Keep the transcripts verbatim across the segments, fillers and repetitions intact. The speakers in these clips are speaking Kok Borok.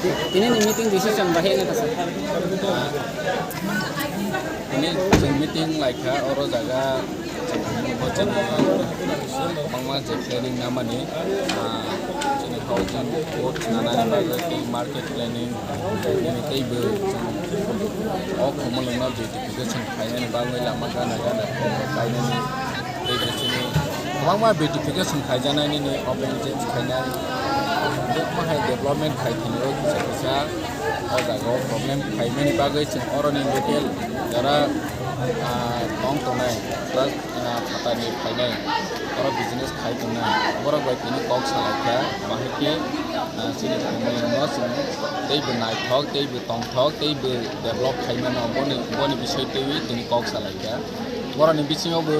Tini ni meeting decision bahai na kasa. Tini chwng meeting laikha oro jaga chwng bo chwng kwbangma je planning namani, ah, chini housing board nanani bagwi tei market planning nini teibo chwng o khumulwngno beautification khainani bagwi lama gana gana kainani tei bo chini kwbangma beautification khaijaknai nini open change khainai. Omo hai development khai thwio kisa kisa o jaga o problem khaimani bagwi chwng oroni local jara, ah, tong tongnai, plus, ah, phatani phainai, oro business khai tongnai, borok bai tini kok salaikha, bahai khe, ah, chini khumulwngno chwng teibo naithok, teibo tongthok, teibo develop khaimano, boni, boni bisoi twiwi tini kok salaikha. Borokni bisingo bo,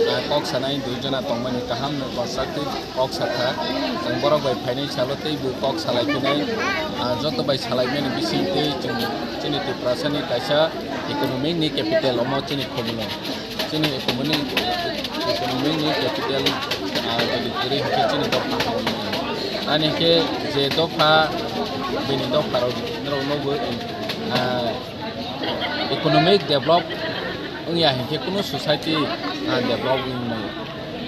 ah, kok sanai dui jona tongmani, kaham no constructive kok sakha. Chwng borok bai phainai salo tei bo kok salai phinai, ah, joto bai salai mani bising tei chwng chini Tiprasani kaisa economic ni capital omo chini Khumulwng. Chini economic, economic ni capital, ah, jodi kwrwi hwnkhe chini dopha. Ani khe je dopha, bini dopha rok, rok no bo, ah, economic develop wngya hinkhe kunu society, ah, develop wngmani.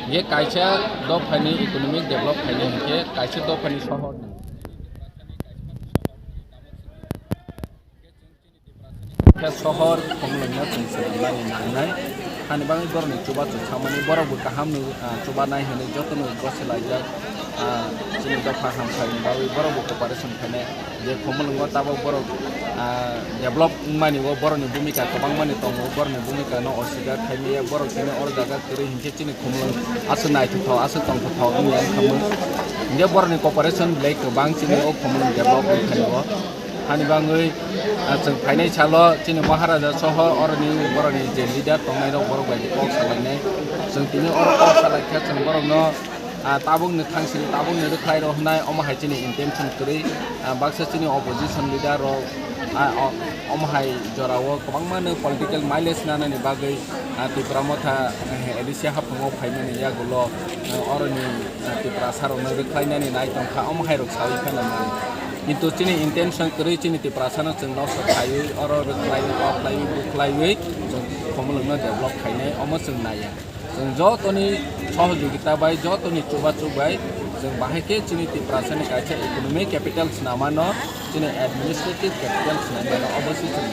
Hinkhe kaisa dophani economic develop khainai hinkhe kaisa dophani sohor ni. Khe sohor Khumulwngno chwng swnamnani nangnai. Hani bagwi borokni chubachu samani, borokbo kaham no, ah, chubanai hwnwi jotono gosi laijak, ah, chini dopha hamkhaini bagwi borokbo cooperation khainai. Je Khumulwngo tabok borok, ah, develop wngmani o borokni bhumika kwbangmani tongo, borokni bhumika no oswkar khaimaya, borok chini oro jaga kwrwi hinkhe chini Khumulwng aswk naithothok, aswk tongthok wngya wngkha. Hinkhe borokni cooperation belai kwbang chini o Khumulwng develop wngkha o. Hani bagwi, ah, chwng phainai salo chini Maharaja soho oroni borokni je leader tongnai rok borok bai kok salainai. Chwng tini oro kok salaikha chwng borokno, ah, tabukni thangsiri tabukni rwkhlai rok hwnai omo hai chini intention kwrwi, ah, baksa chini opposition leader rok, ah, o-, omo hai jorao kwbangma no political mileage nanani bagwi, ah, Tipra Motha, eh, A D C haphango phaimani yagulo, eh, oroni, eh, Tiprasa rokno rwkhlainani nai tongkha omo hai rok sawi phano man. Kintu chini intention kwrwi chini Tiprasano chwng nosto khaiwi oro rwkhlaiwi, oklaiwi, buklaiwi chwng Khumulwngno develop khainai omo chwng naiya. Chwng jotoni sohojogita bai, jotoni chubachu bai, chwng bahai khe chini Tiprasani kaisa economic capital swnamano, chini administrative capital swnamano, obo se chwng